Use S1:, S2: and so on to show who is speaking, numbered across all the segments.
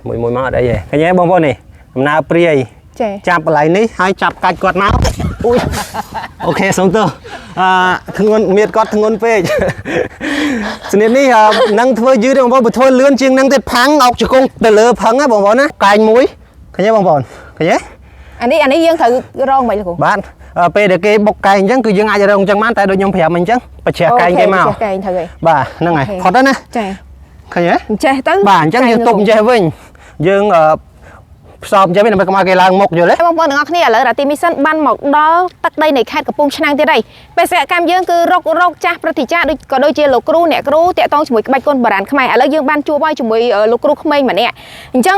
S1: មួយមួយមកអត់អីទេឃើញទេបងប្អូននេះដំណើរព្រាយ
S2: ចា
S1: ចាប់កន្លែងនេះហើយចាប់កាច់គាត់មកអូយ OK សុំទោសអឺធ្ងន់មៀតគាត់ធ្ងន់ពេក ស្នៀតនេះនឹងធ្វើយឺតទេបងប្អូនបើធ្វើលឿនជាងនឹងទៀតផាំងអោកជង្គង់ទៅលើផឹងណាបងប្អូនណាកែងមួយឃើញទេបងប្អូនឃើញទេ
S2: អានេះយើងត្រូវរងមិនលោកគ្រូ
S1: បាទពេលដែលគេបុកកែងអញ្ចឹងគឺយើងអាចរងអញ្ចឹងបានតែដូចខ្ញុំប្រាប់អញ្ចឹងបច្ច្រាស់កែងគេមក
S2: បច្ច្រាស់កែងត្រូវហើយ
S1: បាទហ្នឹងហើយផុតហើយណា
S2: ចា
S1: ឃើញទេ
S2: អញ្ចេះទៅ
S1: បាទអញ្ចឹងយើងទប់អញ្ចេះវិញយើងផ្សោបអញ្ចឹងវិញដើម្បីកុំឲ្យគេឡើងមុខយល់ទេ
S2: បងប្អូនទាំងអស់គ្នាឥឡូវរាទីមីសិនបានមកដល់ទឹកដីនៃខេត្តកំពង់ឆ្នាំងទៀតហើយបេសកកម្មយើងគឺរករកចាស់ព្រឹទ្ធាចារ្យដូចក៏ដូចជាលោកគ្រូអ្នកគ្រូតាក់ទងជាមួយក្បាច់គុណបុរាណខ្មែរឥឡូវយើងបានជួបហើយជាមួយលោកគ្រូក្មេងម្នាក់អញ្ចឹង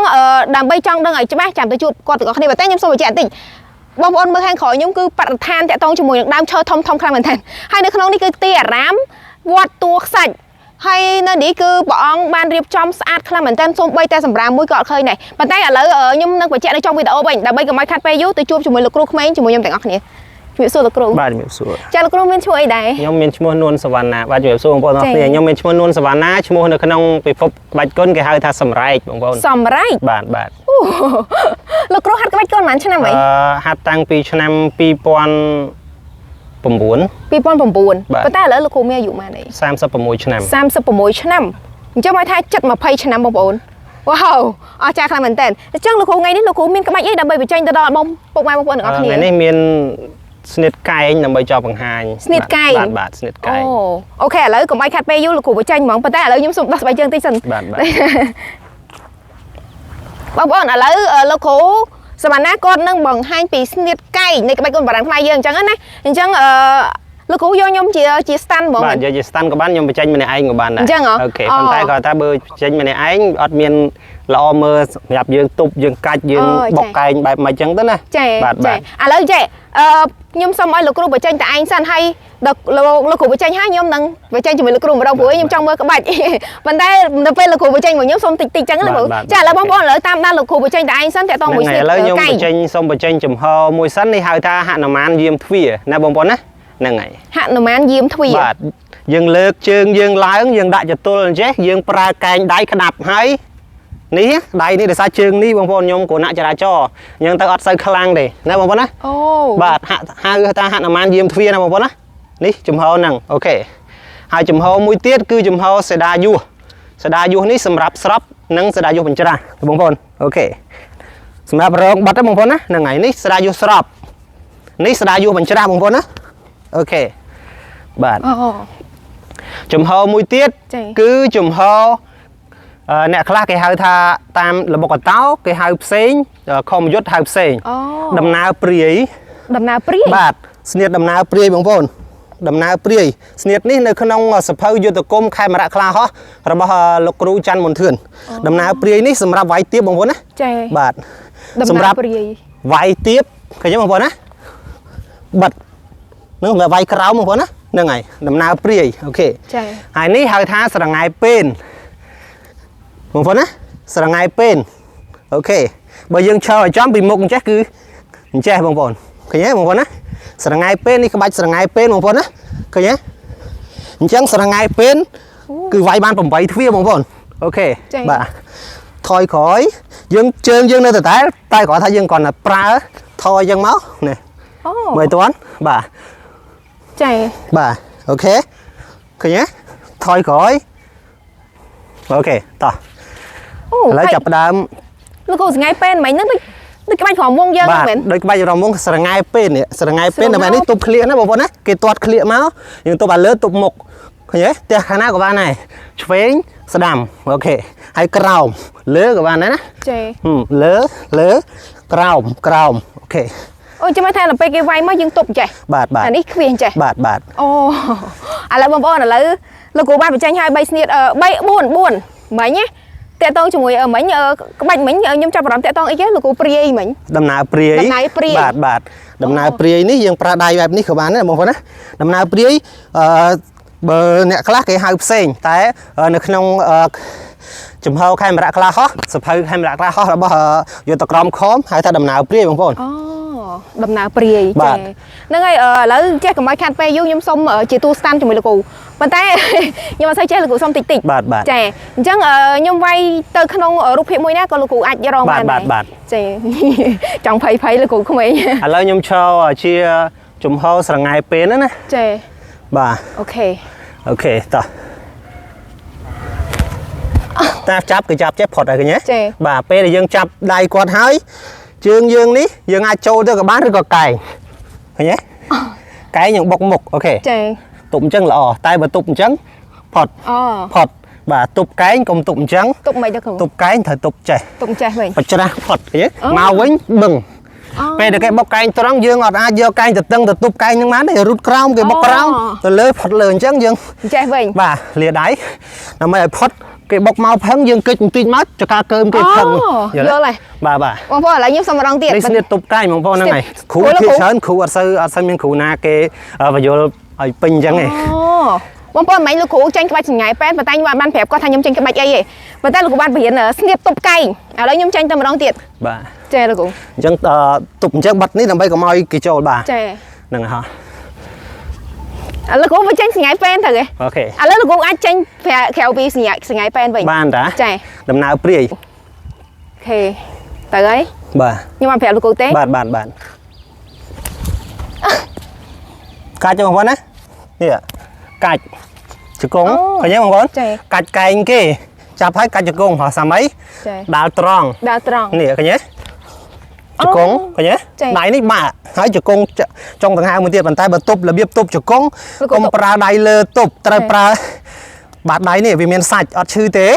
S2: ដើម្បីចង់ដឹងឲ្យច្បាស់ចាំទៅជួបគាត់ទាំងអស់គ្នាប៉ុន្តែខ្ញុំសូមបញ្ជាក់បន្តិចបងប្អូនមើលខាងក្រោយខ្ញុំគឺបរិស្ថានតាក់ទងជាមួយនឹងដើមឈើធំធំខ្លាំងមែនទែនហើយនៅក្នុងនេះគឺទីអារាមវត្តតួខ្សាច់ហើយនៅនេះគឺព្រះអង្គបានរៀបចំស្អាតខ្លាំងមែនទែនសូម្បីតែសម្រាមមួយក៏អត់ឃើញដែរប៉ុន្តែឥឡូវខ្ញុំនឹងបញ្ជាក់នៅtrongវីដេអូវិញដើម្បីកុំឲ្យខាត់ពេលយូរទៅជួបជាមួយលោកគ្រូក្មេងជាមួយខ្ញុំទាំងអស់គ្នាជំរាបសួរលោកគ្រូ
S1: បាទជំរាបសួរ
S2: ចាលោកគ្រូមានឈ្មោះអីដែរ
S1: ខ្ញុំមានឈ្មោះនួនសវណ្ណាបាទជំរាបសួរបងប្អូនទាំងអស់គ្នាខ្ញុំមានឈ្មោះនួនសវណ្ណាឈ្មោះនៅក្នុងពិភពក្បាច់គុណគេហៅថាសម្រែកបងប្អូន
S2: សំរែក
S1: បាទបាទ
S2: អូលោកគ្រូហាត់ក្បាច់គុណប៉ុន្មានឆ្នាំហី
S1: ហាត់តាំងពីឆ្នាំ2009
S2: 2009
S1: បាទ
S2: ប៉ុន្តែឥឡូវលោកគ្រូមានអាយុប៉ុន្មានអី
S1: 36ឆ្នាំ
S2: 36ឆ្នាំអញ្ចឹងមកថាចិត្ត20ឆ្នាំបងប្អូនវ៉ាវអស្ចារ្យខ្លាំងមែនតើអញ្ចឹងលោកគ្រូថ្ងៃនេះលោកគ្រូមានក្បាច់អីដើម្បីបញ្ចេញទៅដល់បងពុកម៉ែបងប្អូនទាំងអស់គ្នា
S1: ថ្ងៃនេះមានស្នៀតកែងដើម្បីចោលបង្ហាញ
S2: ស្នៀតកែង
S1: បាទបាទស្នៀតកែង
S2: អូ OK ឥឡូវកុំឲ្យខាត់ពេលយូរលោកគ្រូបញ្ចេញហ្មងប៉ុន្តែឥឡូវខ្ញុំសូមដោះស្បែកជើងតិចសិន
S1: បាទបាទ
S2: បងប្អូនឥឡូវលោកគ្រូសវណ្ណាគាត់នឹងបង្ហាញពីស្នៀតកែងនៃក្បាច់គុណបុរាណខ្មែរយើងអញ្ចឹងណាអញ្ចឹងអឺលោកគ្រូយកខ្ញុំជា stand ហ្មង
S1: បាទយកជា stand ក៏បានខ្ញុំបញ្ចេញម្នាក់ឯងក៏បានដែរ
S2: អញ្ចឹងហ៎
S1: OK
S2: អូ
S1: ប៉ុន្តែគាត់ថាបើបញ្ចេញម្នាក់ឯងអត់មានល្អមើលសម្រាប់យើងទប់យើងកាច់យើង
S2: អូ
S1: បុកកែងបែបមិនអញ្ចឹងទៅណា
S2: ចា
S1: បាទ
S2: ចា
S1: បាទ
S2: ឥឡូវចេះអឺខ្ញុំសូមឲ្យលោកគ្រូបញ្ចេញតែឯងសិនហើយដល់លោកគ្រូបញ្ចេញហើយខ្ញុំនឹងបញ្ចេញជាមួយលោកគ្រូម្ដងព្រោះខ្ញុំចង់មើលក្បាច់ ប៉ុន្តែនៅពេលលោកគ្រូបញ្ចេញមកខ្ញុំសូមតិចតិចចឹងណាលោកគ្រូចាឥឡូវបងប្អូនឥឡូវតាមដានលោកគ្រូបញ្ចេញតែឯងសិនតាក់ទងមួយ
S1: ហ្នឹងហើយឥឡូវខ្ញុំ
S2: កែង
S1: បញ្ចេញសូមបញ្ចេញចំហមួយសិននេះហៅថាហនុមានយាមទ្វារណាបងប្អូនណាហ្នឹងហើយ
S2: ហនុមានយាមទ្វារ
S1: បាទយើងលើកជើងយើងឡើងយើងដាក់ចតុលអញ្ចេះយើងប្រើកែងដៃក្តាប់ហើយនេះដៃនេះដោយសារជើងនេះបងប្អូនខ្ញុំគ្រោះថ្នាក់ចរាចរណ៍អញ្ចឹងទៅអត់សូវខ្លាំងទេណាបងប្អូនណា
S2: អូ
S1: បាទហាក់ហៅថាហនុមានយាមទ្វារណាបងប្អូនណានេះចំហហ្នឹង OK ហើយចំហមួយទៀតគឺចំហសេដាយុះសេដាយុះនេះសម្រាប់ស្របនិងសេដាយុះបញ្ច្រាស់បងប្អូន OK សម្រាប់រងបត់ទេបងប្អូនណាហ្នឹងហើយនេះសេដាយុះស្របនេះសេដាយុះបញ្ច្រាស់បងប្អូនណា OK បាទ
S2: អូ
S1: ចំហមួយទៀត
S2: ចា៎
S1: គឺចំហអ្នកខ្លះគេហៅថាតាមល្បុក្កតោគេហៅផ្សេងខមយុទ្ធហៅផ្សេង
S2: អូ
S1: ដំណើរព្រាយ
S2: ដំណើរព្រាយ
S1: បាទស្នៀតដំណើរព្រាយបងប្អូនដំណើរព្រាយស្នៀតនេះនៅក្នុងសភៅយុទ្ធគមខេមរៈខ្លាហោះរបស់លោកគ្រូច័ន្ទមុនធឿនដំណើរព្រាយនេះសម្រាប់វាយទៀបបងប្អូនណា
S2: ចា
S1: បាទ
S2: ដំ
S1: សម្រាប់
S2: ណើរព្រាយ
S1: វាយទៀបឃើញទេបងប្អូនណាបិទនឹងសម្រាប់វាយក្រោមបងប្អូនណាហ្នឹងហើយដំណើរព្រាយ OK
S2: ចា
S1: ហើយនេះហៅថាស្រង៉ែពេនបងប្អូនណាស្រង៉ែពេន OK បើយើងឈរឲ្យចំពីមុខអញ្ចេះគឺអញ្ចេះបងប្អូនឃើញទេបងប្អូនណាស្រង៉ែពេននេះក្បាច់ស្រង៉ែពេនបងប្អូនណាឃើញទេអញ្ចឹងស្រង៉ែពេនគឺវាយបាន8ទ្វារបងប្អូន OK បាទថយក្រោយយើងជើងយើងនៅតែតែគ្រាន់ថាយើងគ្រាន់តែប្រើថយអញ្ចឹងមកនេះ
S2: អូ
S1: មើលទាន់បាទ
S2: ចា
S1: បាទ OK ឃើញទេថយក្រោយ OK តោះ
S2: អូ
S1: ឥឡូវចាប់ផ្ដើម
S2: លោកគ្រូសងៃពេនមិញហ្នឹងដូចដូចក្បាច់ក្រមវងយើង
S1: បាទ
S2: ហ្នឹងមែន
S1: ដូចក្បាច់រំវងស្រង៉ែពេននេះស្រង៉ែពេន
S2: ស្រង៉ែ
S1: តែនេះទប់ក្លៀកណាបងប្អូនណាគេទាត់ក្លៀកមកយើងទប់អាលើទប់មុខឃើញទេផ្ទះខាងណាក៏បានដែរឆ្វេងស្ដាំ OK ហើយក្រោមលើក៏បានដែរណា
S2: ចា
S1: ហឹមលើលើក្រោមក្រោម OK
S2: អូចាំមើលថាដល់ពេលគេវាយមកយើងទប់ចេះ
S1: បាទបាទ
S2: អានេះខ្វៀងចេះ
S1: បាទបាទ
S2: អូឥឡូវបងប្អូនឥឡូវលោកគ្រូបានបញ្ចេញឲ្យ3ស្នៀត3 4 4មិញណាតាក់តងជាមួយមិញក្បាច់មិញខ្ញុំចាប់អារម្មណ៍តាក់តងអីគេលោកគ្រូព្រាយមិញ
S1: ដំណើរព្រាយ
S2: ដំណើរព្រាយ
S1: បាទបាទដំណើរព្រាយនេះយើងប្រើដៃបែបនេះក៏បានដែរបងប្អូនណាដំណើរព្រាយអឺបើអ្នកខ្លះគេហៅផ្សេងតែនៅក្នុងចំហខេមរៈខ្លះហោះសភៅខេមរៈខ្លះហោះរបស់យុទ្ធក្រមខមហៅថាដំណើរព្រាយបងប្អូន
S2: អូ ដំណើរព្រាយ
S1: បាទ
S2: ចាហ្នឹងហើយឥឡូវចេះកុំឲ្យខាត់ពេលយូរខ្ញុំសុំជាទូស្តាន់ជាមួយលោកគ្រូប៉ុន្តែ ខ្ញុំអត់សូវចេះលោកគ្រូសុំតិចតិច
S1: បាទបាទ
S2: ចាអញ្ចឹងខ្ញុំវាយទៅក្នុងរូបភាពមួយណាក៏លោកគ្រូអាចរង
S1: បាទ
S2: បាន
S1: បាទបាទ
S2: ចា ចង់ភ័យភ័យលោកគ្រូក្មេង
S1: ឥឡូវខ្ញុំឈរជាជំហរស្រង៉ែពេលណាណា
S2: ចា
S1: បាទ
S2: OK
S1: OK តោះតាចាប់គឺចាប់ចេះផុតហើយឃើញទេ
S2: ចា
S1: បាទពេលដែលយើងចាប់ដៃគាត់ហើយជើងយើងនេះយើងអាចចូលទៅក៏បានឬក៏កែងឃើញទេកែងយើងបុកមុខ OK
S2: ចា
S1: ទប់អញ្ចឹងល្អតែបើទប់អញ្ចឹងផុត
S2: អូ
S1: ផុតបាទទប់កែងកុំទប់អញ្ចឹង
S2: ទប់មិនទៅគ្រូ
S1: ទប់កែងត្រូវទប់ចេះ
S2: ទប់ចេះវិញ
S1: បច្រាស់ផុតឃើញទេ
S2: អូ
S1: មកវិញបឹង
S2: អូ
S1: ពេលដែលគេបុកកែងត្រង់យើងអត់អាចយកកែងទៅតឹងទៅទប់កែងនឹងបានទេរូតក្រោមគេបុកក្រោម
S2: អូ
S1: ទៅលើផុតលើអញ្ចឹងយើង
S2: ចេះវិញ
S1: បាទលាដៃដើម្បីឲ្យផុតគេបុកមកផឹងយើងកិច្ចបន្តិចមកចកាកើមគេផឹង
S2: អូយល់ហើយ
S1: បាទបាទ
S2: បងប្អូនឥឡូវខ្ញុំសុំម្ដងទៀត
S1: នេះស្នៀតទប់កែងបងប្អូនហ្នឹងហើយគ្រូ
S2: គ្រូ
S1: ភាគច្រើនគ្រូអត់សូវមានគ្រូណាគេបញ្យល់ឲ្យពេញអញ្ចឹងឯង
S2: អូបងប្អូនមិញលោកគ្រូចេញក្បាច់សញ្ញាប៉ែនប៉ុន្តែខ្ញុំអត់បានប្រាប់គាត់ថាខ្ញុំចេញក្បាច់អីទេប៉ុន្តែលោកគ្រូបានបរៀនស្នៀតទប់កែងឥឡូវខ្ញុំចេញតែម្ដងទៀត
S1: បាទ
S2: ចាលោកគ្រូ
S1: អញ្ចឹងទប់អញ្ចឹងបាត់នេះដើម្បីកុំឲ្យគេចូលបាទ
S2: ចា
S1: ហ្នឹងហើយ
S2: ឥឡូវគ្រូបញ្ចេញសញ្ញាប៉ែនទៅគេ
S1: OK
S2: ឥឡូវលោកគ្រូអាចចេញក្រៅពីសញ្ញាសញ្ញាប៉ែនវិញ
S1: បានតា
S2: ចា
S1: ដំណើរព្រាយ
S2: OK ទៅហើយ
S1: បាទ
S2: ខ្ញុំអត់ប្រាប់លោកគ្រូទេ
S1: បាទបាទបាទកាច់ទេបងប្អូនណានេះកាច់ជង្គង់ឃើញទេបងប្អូនកាច់កែងគេចាប់ហើយកាច់ជង្គង់ហោះសាមី
S2: ចា
S1: ដាល់ត្រង់
S2: ដើរត្រង់
S1: នេះឃើញទេជង្គង់ឃើញទេ
S2: ចា
S1: ដៃនេះបាក់ហើយជង្គង់ចុងដង្ហើមមួយទៀតប៉ុន្តែបើទប់របៀបទប់ជង្គង់
S2: លោកគ្រូ
S1: កុំប្រើដៃលើទប់ត្រូវ
S2: ចា
S1: ប្រើបាតដៃនេះវាមានសាច់អត់ឈឺទេ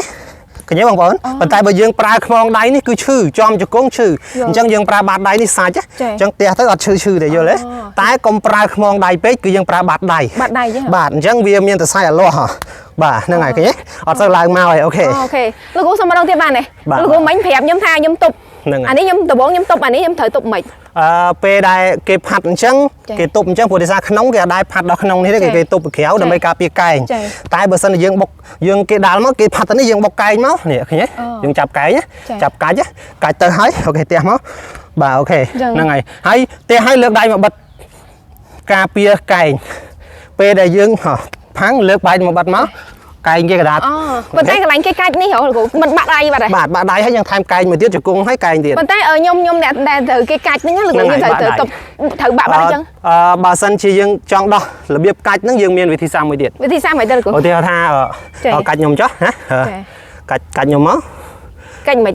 S1: ឃើញទេបងប្អូនប៉ុន្តែបើយើងប្រើខ្មងដៃនេះគឺឈឺចំជង្គង់ឈឺ
S2: យល់
S1: អញ្ចឹងយើងប្រើបាតដៃនេះសាច់ណា
S2: ចា
S1: អញ្ចឹងផ្ទះទៅអត់ឈឺឈឺទេយល់ទេ
S2: អូ
S1: តែកុំប្រើខ្មងដៃពេកគឺយើងប្រើបាតដៃ
S2: បាតដៃចឹងហ៎
S1: បាទអញ្ចឹងវាមានតែសាច់អាលាស់ហ៎បាទហ្នឹងហើយឃើញទេអត់សូវឡើងមកហើយ OK
S2: OK លោកគ្រូសុំម្ដងទៀតបានទេ
S1: បាទ
S2: លោកគ្រូមិញប្រាប់ខ្ញុំថាខ្ញុំទប់
S1: ហ្នឹងហើយ
S2: អានេះខ្ញុំដំបូងខ្ញុំទប់អានេះខ្ញុំត្រូវទប់មិន
S1: ពេលដែលគេផាត់អញ្ចឹង
S2: ចា៎
S1: គេទប់អញ្ចឹងព្រោះដោយសារក្នុងគេអត់ដែរផាត់ដល់ក្នុងនេះទេ
S2: ចា៎
S1: គេគេទប់ពីក្រៅដើម្បីការពារកែង
S2: ចា៎
S1: តែបើសិនជាយើងបុកយើងគេដាល់មកគេផាត់ទៅនេះយើងបុកកែងមកនេះឃើញទេ
S2: អូ
S1: យើងចាប់កែងណា
S2: ចា៎
S1: ចាប់កាច់ណាកាច់ទៅហើយ OK ផ្ទះមកបាទ OK
S2: ចឹង
S1: ហ្នឹងហើយហើយផ្ទះហើយលើកដៃមកបិទការពារកែងពេលដែលយើងហោះផាំងលើកបែកមកបិទមកកែងគេកដាត
S2: អូប៉ុន្តែកន្លែងគេកាច់នេះហ៎លោកគ្រូមិនបាក់ដៃបាត់ហើយ
S1: បាទបាក់ដៃហើយយើងថែមកែងមួយទៀតជង្គង់ហើយកែងទៀត
S2: ប៉ុន្តែខ្ញុំអ្នកដែលត្រូវគេកាច់ហ្នឹងណាលោកគ្រូ
S1: ហ្នឹង
S2: ខ្ញុំ
S1: ហើយ
S2: ត្រូវ
S1: បាក់ដៃ
S2: ត្រូវទប់ត្រូវបាក់បាត់អញ្ចឹង
S1: បើសិនជាយើងចង់ដោះរបៀបកាច់ហ្នឹងយើងមានវិធីសាស្ត្រមួយទៀត
S2: វិធីសាស្ត្រមិនទៅលោកគ្រូ
S1: ឧទាហរណ៍ថា
S2: ចា៎
S1: កាច់ខ្ញុំចុះណា
S2: ចា៎
S1: កាច់កាច់ខ្ញុំមក
S2: កាច់មិន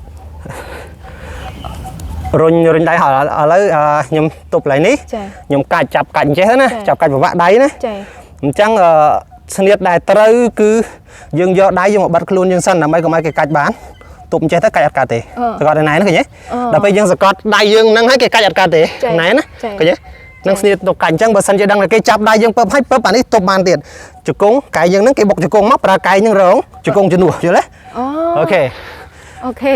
S1: រុញរុញដៃហើយឥឡូវខ្ញុំទប់កន្លែងនេះ
S2: ចា៎
S1: ខ្ញុំកាច់ចាប់កាច់អញ្ចេះទៅណា
S2: ចា៎
S1: ចាប់កាច់ប្រវាក់ដៃណា
S2: ចា
S1: អញ្ចឹងស្នៀតដែលត្រូវគឺយើងយកដៃយើងមកបិទខ្លួនយើងសិនដើម្បីកុំឲ្យគេកាច់បានទប់អញ្ចេះទៅកាច់អត់កើតទេសកត់ណែណាឃើញទេដល់ពេលយើងសកត់ដៃយើងហ្នឹងហើយគេកាច់អត់កើតទេណែណាឃើញទេនឹងស្នៀតទប់កាច់អញ្ចឹងបើសិនជាដឹងថាគេចាប់ដៃយើងពឹបហើយពឹបអានេះទប់បានទៀតជង្គង់កែយើងហ្នឹងគេបុកជង្គង់មកប្រើកែហ្នឹងរងជង្គង់ជំនួសយល់ទេ
S2: អូ
S1: អូខេ
S2: អូខេ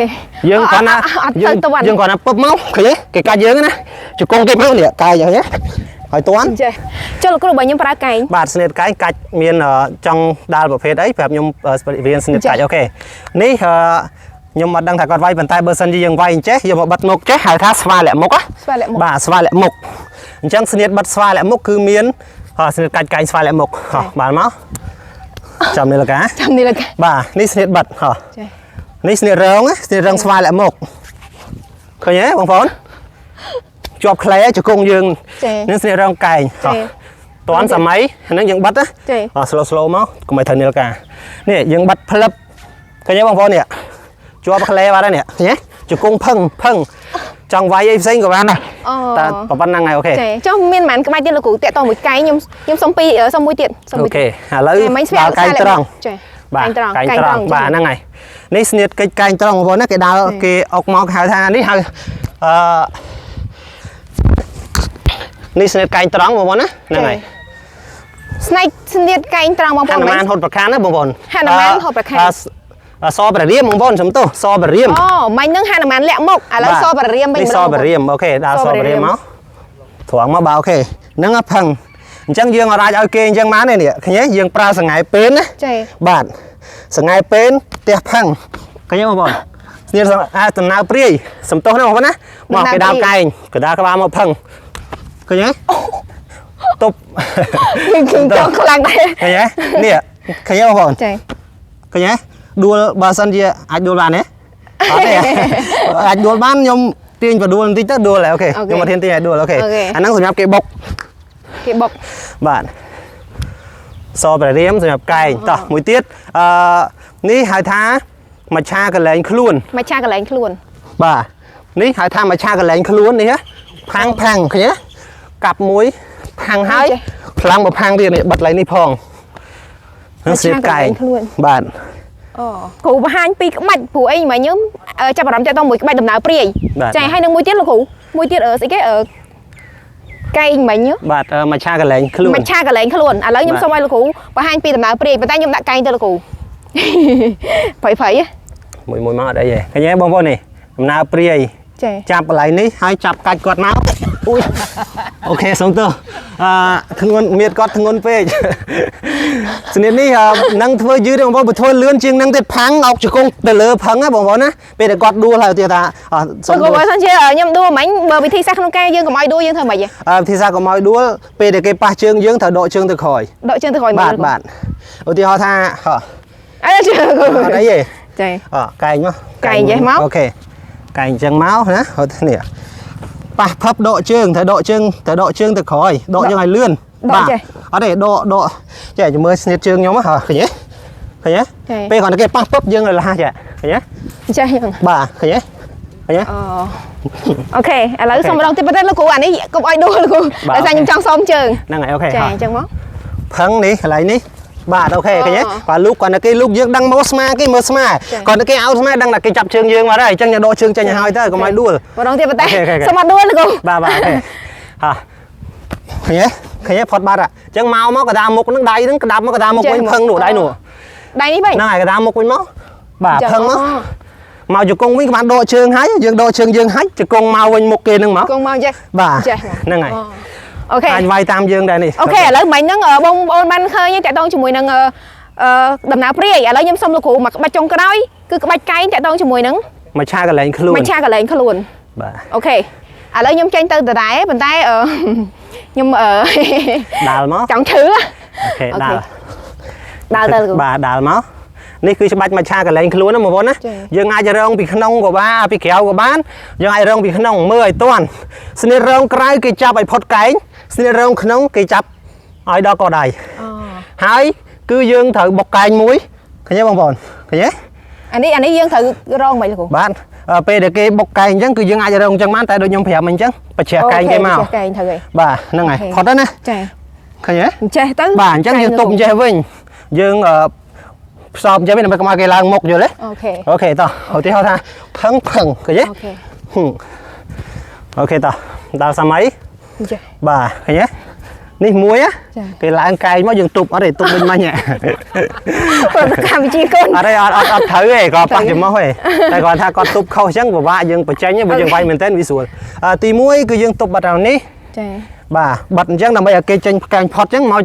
S1: យើងគ្រាន់ណា
S2: អត់
S1: យើង
S2: ទៅទៅ
S1: យើងគ្រាន់ណាពឹបមកឃើញទេគេកាច់យើងណាជង្គង់គេមកនេះកាយយ៉ាងនេះហើយតាន់
S2: ចេះចុះលោកគ្រូបើខ្ញុំប្រើកែង
S1: បាទស្នៀតកែងកាច់មានចង់ដាល់ប្រភេទអីប្រាប់ខ្ញុំរៀនស្នៀតកាច់ OK នេះខ្ញុំអត់ដឹងថាគាត់វាយប៉ុន្តែបើសិនជាយើងវាយអញ្ចេះយកមកបិទមុខចេះហៅថាស្វាលាក់មុខណា
S2: ស្វាលាក់មុខ
S1: បាទស្វាលាក់មុខអញ្ចឹងស្នៀតបិទស្វាលាក់មុខគឺមានស្នៀតកាច់កែងស្វាលាក់មុខហោះបានមកចាំនេះលកា
S2: ចាំនេះលោក
S1: បាទនេះស្នៀតបិទហោះ
S2: ចេះ
S1: នេះស្នៀតរងណាស្នៀតរងស្វាលាក់មុខឃើញទេបងប្អូនជាប់ក្លែជង្គង់យើង
S2: ចេះ
S1: នេះស្នៀតរងកែងហោះ
S2: ចេះ
S1: តាន់សម័យហ្នឹងយើងបិទណា
S2: ចេះ
S1: អ slow slow មកកុំឲ្យត្រូវនាឡិកានេះយើងបិទផ្លឹបឃើញទេបងប្អូននេះជាប់ក្លែបាត់ហើយនេះឃើញទេជង្គង់ផឹងផឹងចង់វាយអីផ្សេងក៏បានដែរ
S2: អូ
S1: តែប៉ុណ្្នឹងហើយ OK
S2: ចេះចុះមានប៉ុន្មានក្បាច់ទៀតលោកគ្រូតាក់តមួយកែងខ្ញុំខ្ញុំសុំពីរសុំមួយទៀតសុំ
S1: អូខេ
S2: មួយទៀត
S1: ឥឡូវ
S2: ចេះមិញស្វា
S1: ដល់កែងត្រង់
S2: ចេះ
S1: បាទ
S2: កែងត្រង់
S1: កែងត្រង់បាទហ្នឹងហើយនេះស្នៀតកិច្ចកែងត្រង់បងប្អូនណាគេដើរគេអុកមកគេហៅថានេះហៅអឺនេះស្នៀតកែងត្រង់បងប្អូនណាហ្នឹងហើយ
S2: ស្នែកស្នៀតកែងត្រង់បងប្
S1: ហ
S2: អូនមិញ
S1: នុមានហត់ប្រខានណាបងប្អូន
S2: ហនុមានហត់ប្រខាន
S1: សព្រះរាមបងប្អូនសំទោសសព្រះរាម
S2: អូមិញហ្នឹងហនុមានលាក់មុខឥឡូវ
S1: បាទ
S2: សបរាមវិញ
S1: នេះ
S2: ម្ដង
S1: សព្រះរាម OK ដើរស
S2: សព្រះរាម
S1: ព្រះរាមមកត្រង់មកបាទ OK ហ្នឹងហ่ะផឹងអញ្ចឹងយើងអត់អាចឲ្យគេអញ្ចឹងបានទេនេះឃើញទេយើងប្រើសង្ហែពេនណា
S2: ចេះ
S1: បាទសង្ហែពេនផ្ទះផឹងឃើញទេបងប្អូន ស្នៀតអាដំណើរព្រាយសំទោសណាបងប្អូនណាមកគេដើរកែងកដាក្បាលមកផឹងឃើញទេទប់
S2: ខ្ញុំចង់ខ្លាំងដែរ
S1: ឃើញទេនេះឃើញទេបងប្អូន
S2: ចា
S1: ឃើញទេដួលបើសិនជាអាចដួលបានទេអត់ទេអាចដួលបានខ្ញុំទាញបដួលបន្តិចទៅដួលហើយ OK ខ្ញុំមកធានទាញឲ្យដួល OK អាហ្នឹងសម្រាប់គេបុក
S2: គេបុក
S1: បាទសព្រះរាមសម្រាប់កែងតោះមួយទៀតអឺនេះហៅថាមច្ឆាកលែងខ្លួន
S2: មកឆាកន្លែងខ្លួន
S1: បាទនេះហៅថាមច្ឆាកលែងខ្លួននេះណាផាំងផាំងឃើញទេកាប់មួយផាំងហើយផ្លាំងមកផាំងទៀតនេះបិទឡៃនេះផងនឹងស្រៀបកែងបាទ
S2: អូគ្រូបង្ហាញពីក្បាច់ព្រោះអីមកខ្ញុំចាប់អារម្មណ៍តាក់ទងមួយក្បាច់ដំណើរព្រាយចាហើយនឹងមួយទៀតលោកគ្រូមួយទៀតស្អីគេកែងមិញ
S1: បាទមច្ឆាកលែងខ្លួន
S2: មច្ឆាកន្លែងខ្លួនឥឡូវខ្ញុំសូមឲ្យលោកគ្រូបង្ហាញពីដំណើរព្រាយប៉ុន្តែខ្ញុំដាក់កែងទៅលោកគ្រូ ព្រៃព្រៃហ៎
S1: មួយមួយមកអត់អីទេឃើញទេបងប្អូននេះដំណើរព្រាយ
S2: ចា
S1: ចាប់កន្លែងនេះហើយចាប់កាច់គាត់មកអូយ OK សុំទោសអឺធ្ងន់មៀតគាត់ធ្ងន់ពេក ស្នៀតនេះនឹងធ្វើយឺតទេបងប្អូនបើធ្វើលឿនជាងនឹងទៀតផាំងអោកជង្គង់ទៅលើផឹងណាបងប្អូនណាពេលដែលគាត់ដួលហើយទៀតថាសុំ
S2: លោកគ្រូបើសិនជាខ្ញុំដួលមិញបើវិធីសាស្ត្រក្នុងការយើងកុំឲ្យដួលយើងធ្វើម៉េចហ៎
S1: វិធីសាស្ត្រកុំឲ្យដួលពេលដែលគេប៉ះជើងយើងត្រូវដកជើងទៅក្រោយ
S2: ដកជើងទៅក្រោយ
S1: បាទបាទឧទាហរណ៍ថាហ៎
S2: អើជើង
S1: អត់អីទេ
S2: ចា
S1: អកែងមក
S2: កែងចេះមក
S1: OK កែងអញ្ចឹងមកណាហត់នេះប៉ះផឹបដកជើងត្រូវដកជើងត្រូវដកជើងទៅក្រោយដកជើងឲ្យលឿន
S2: ដកចេះ
S1: អត់ទេដកដកចេះចាំមើលស្នៀតជើងខ្ញុំហ៎ឃើញទេឃើញទេពេលគ្រាន់តែគេប៉ះពឹបយើងឲ្យលះចេះឃើញទេ
S2: ចេះយើង
S1: បាទឃើញទេឃើញទេ
S2: អូ OK ឥឡូវសុំម្ដងទៀតប៉ុន្តែលោកគ្រូអានេះកុំឲ្យដួលលោកគ្រូដោយសារខ្ញុំចង់សុំជើង
S1: ហ្នឹងហើយ OK
S2: ចាអញ្ចឹងមក
S1: ផឹងនេះកន្លែងនេះបាទ OK ឃើញទេបាទលូកគាត់តែគេលូកយើងដឹងមកស្មាគេមើលស្មាគាត់តែគេឲ្យស្មាដឹងតែគេចាប់ជើងយើងមកហើយអញ្ចឹងយើងដកជើងចេញឲ្យហើយទៅកុំឲ្យដួល
S2: ម្ដងទៀតប៉ុន្តែសុំអត់ដួលលោកគ្រូ
S1: បាទបាទ OK ហ่ะឃើញទេឃើញទេផុតបាត់អញ្ចឹងមកមកកដាមុខហ្នឹងដៃហ្នឹងក្តាប់មកកដាមុខវិញផឹងនោះដៃនោះ
S2: ដៃនេះវិញ
S1: ហ្នឹងហើយកដាមុខវិញមកបាទផឹងមកមកជង្គង់វិញក៏បានដកជើងហើយយើងដកជើងយើងហើយជង្គង់មកវិញមុខគេហ្នឹងមក
S2: គង់មកចេះ
S1: បាទ
S2: ចេះ
S1: ហ្នឹងហើយ
S2: OK
S1: អាចវាយតាមយើងដែរនេះ
S2: OK ឥឡូវមិញហ្នឹងបងប្អូនបានឃើញតាក់ទងជាមួយនឹងដំណើរព្រាយឥឡូវខ្ញុំសុំលោកគ្រូមកក្បាច់ចុងក្រោយគឺក្បាច់កែងតាក់ទងជាមួយនឹង
S1: មច្ឆាកន្លែងខ្លួន
S2: មច្ឆាកន្លែងខ្លួន
S1: បាទ
S2: OK ឥឡូវខ្ញុំចេញទៅដដែលប៉ុន្តែខ្ញុំ
S1: ដាល់មក
S2: ចង់ឈឺ
S1: OK ដាល់
S2: ដាល់ទៅលោកគ្រូ
S1: បាទដាល់មកនេះគឺច្បាច់មច្ឆាកន្លែងខ្លួនណាបងប្អូនណាយើងអាចរងពីក្នុងក៏បានពីក្រៅក៏បានយើងអាចរងពីក្នុងមើលឲ្យតាន់ស្នៀតរងក្រៅគេចាប់ឲ្យផុតកែងស្នៀតរងក្នុងគេចាប់ឲ្យដល់កដៃហើយគឺយើងត្រូវបុកកែងមួយឃើញទេបងប្អូនឃើញទេ
S2: អានេះយើងត្រូវរងមិនលោកគ្រូ
S1: បាទពេលដែលគេបុកកែងអញ្ចឹងគឺយើងអាចរងអញ្ចឹងបានតែដូចខ្ញុំប្រាប់អញ្ចឹងបច្ច្រាស់កែងគេមក
S2: កែងត្រូវហើយ
S1: បាទហ្នឹងហើយផុតហើយណា
S2: ចា
S1: ឃើញទេ
S2: ចេះទៅ
S1: បាទអញ្ចឹងយើងទប់ចេះវិញយើងផ្សំចេះវិញដើម្បីកុំឲ្យគេឡើងមុខយល់ទេ
S2: OK
S1: OK តោះឧទាហរណ៍ថាផឹងផឹងឃើញទេ
S2: OK
S1: OK តោះដល់សម័យ
S2: ចេះ
S1: បាទឃើញទេនេះមួយណា
S2: ចា
S1: គេឡើងកែងមកយើងទប់អត់ទេទប់វិញមិញហ៎
S2: ប្រតិកម្មវិជាគុណ
S1: អត់ទេអត់អត់អត់ត្រូវទេគាត់ប៉ះច្រមុះទេតែគាត់ថាគាត់ទប់ខុសអញ្ចឹងពិបាកយើងបញ្ចេញទេបើយើងវាយមែនតើវាស្រួលទី1គឺយើងទប់បាត់ដល់នេះ
S2: ចា
S1: បាទបាត់អញ្ចឹងដើម្បីឲ្យគេចេញផ្កាញផុតអញ្ចឹងមក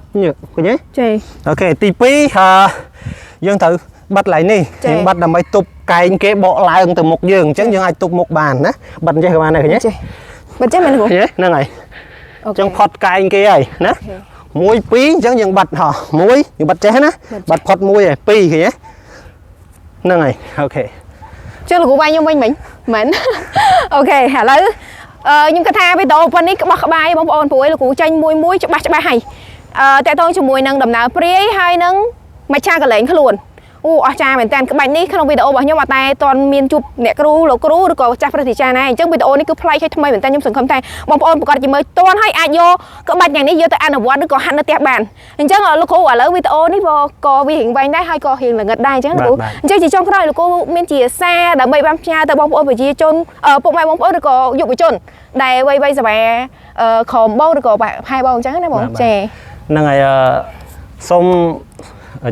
S1: ឃើញទេ
S2: ចា
S1: OK ទី2យើងត្រូវបាត់កន្លែងនេះយើងបាត់ដើម្បីទប់កែងគេបកឡើងទៅមុខយើងអញ្ចឹងយើងអាចទប់មុខបានណាបាត់អញ្ចេះក៏បានដែរឃើញទេ
S2: ចេះបាត់ចេះមែនគ្រូ
S1: ឃើញទេហ្នឹងហើយអញ្ចឹងផុតកែងគេហើយណា1 2អញ្ចឹងយើងបាត់ហោះ1យើងបាត់ចេះណាបាត់ផុត1ហើយ2ឃើញទេហ្នឹងហើយ OK
S2: ចុះលោកគ្រូវាយខ្ញុំវិញមិញមែន OK ឥឡូវខ្ញុំគិតថាវីដេអូប៉ុណ្នេះក្បោះក្បាយបងប្អូនព្រោះឯងលោកគ្រូចេញមួយមួយច្បាស់ច្បាស់ហើយតាក់ទងជាមួយនឹងដំណើរព្រាយហើយនឹងមច្ឆាកលែងខ្លួនអូអស្ចារ្យមែនតើក្បាច់នេះក្នុងវីដេអូរបស់ខ្ញុំអត់តែតន់មានជួបអ្នកគ្រូលោកគ្រូឬក៏ចាស់ព្រឹទ្ធាចារ្យណាអញ្ចឹងវីដេអូនេះគឺប្លែកហើយថ្មីមែនតើខ្ញុំសង្ឃឹមថាបងប្អូនប្រកាសជាមើលតន់ហើយអាចយកក្បាច់យ៉ាងនេះយកទៅអនុវត្តឬក៏ហាត់នៅផ្ទះបានអញ្ចឹងលោកគ្រូឥឡូវវីដេអូនេះក៏វារៀងវែងដែរហើយក៏រៀងល្ងិតដែរអញ្ចឹងលោកគ្រូអញ្ចឹងជាចុងក្រោយលោកគ្រូមានជាសារដើម្បីបានផ្ញើទៅបងប្អូនប្រជាជនពុកម៉ែបងប្អូនឬក៏យុវជនដែលវ័យវ័យសវ៉ាក្រមបងឬក៏ផែបងអញ្ចឹងណាបងចា
S1: ហ្នឹងហើយសូម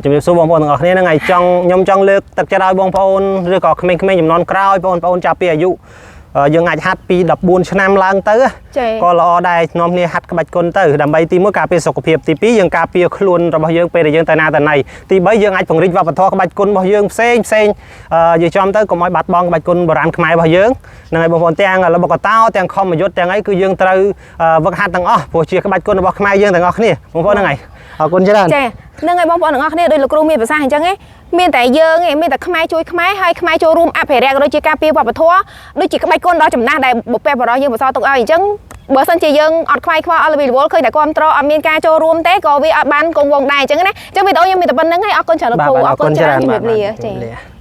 S1: ជំរាបសួរបងប្អូនទាំងអស់គ្នាហ្នឹងហើយចង់ខ្ញុំចង់លើកទឹកចិត្តឲ្យបងប្អូនឬក៏ក្មេងៗចំនួនក្រោយបងប្អូនចាប់ពីអាយុ យើងអាចហាត់ពី14ឆ្នាំឡើងទៅ
S2: ចា៎
S1: ក៏ល្អដែរនាំគ្នាហាត់ក្បាច់គុណទៅដើម្បីទី1ការពារសុខភាពទី2យើងការពារខ្លួនរបស់យើងពេលដែលយើងទៅណាទៅណីទី3យើងអាចពង្រីកវប្បធម៌ក្បាច់គុណរបស់យើងផ្សេងផ្សេងនិយាយចំទៅកុំឲ្យបាត់បង់ក្បាច់គុណបុរាណខ្មែររបស់យើងហ្នឹងហើយបងប្អូនទាំងល្បុក្កតោទាំងខមយុទ្ធទាំងអីគឺយើងត្រូវវឹកហាត់ទាំងអស់ព្រោះជាក្បាច់គុណរបស់ខ្មែរយើងទាំងអស់គ្នាបងប្អូនហ្នឹងហើយអរគុណច្រើន
S2: ចាហ្នឹងហើយបងប្អូនទាំងអស់គ្នាដោយលោកគ្រូមានប្រសាសន៍អញ្ចឹងឯងមានតែយើងឯងមានតែខ្មែរជួយខ្មែរហើយខ្មែរចូលរួមអភិរក្សក៏ដូចជាការពារវប្បធម៌ដូចជាក្បាច់គុណដ៏ចំណាស់ដែលបុព្វបុរសយើងបន្សល់ទុកឲ្យអញ្ចឹងបើសិនជាយើងអត់ខ្វាយខ្វល់អត់ល្វីល្វល់ឃើញតែគ្រប់ត្រអត់មានការចូលរួមទេក៏វាអត់បានគង់វង្សដែរអញ្ចឹងណាអញ្ចឹងវីដេអូខ្ញុំមានតែប៉ុណ្្នឹងហើយអរគុណច្រើនលោកគ្រូ
S1: បាទ
S2: អរគុណច្រើន
S1: បាទ
S2: ជំរាបលា
S1: បាទ
S2: ចា
S1: ជំរាបលា។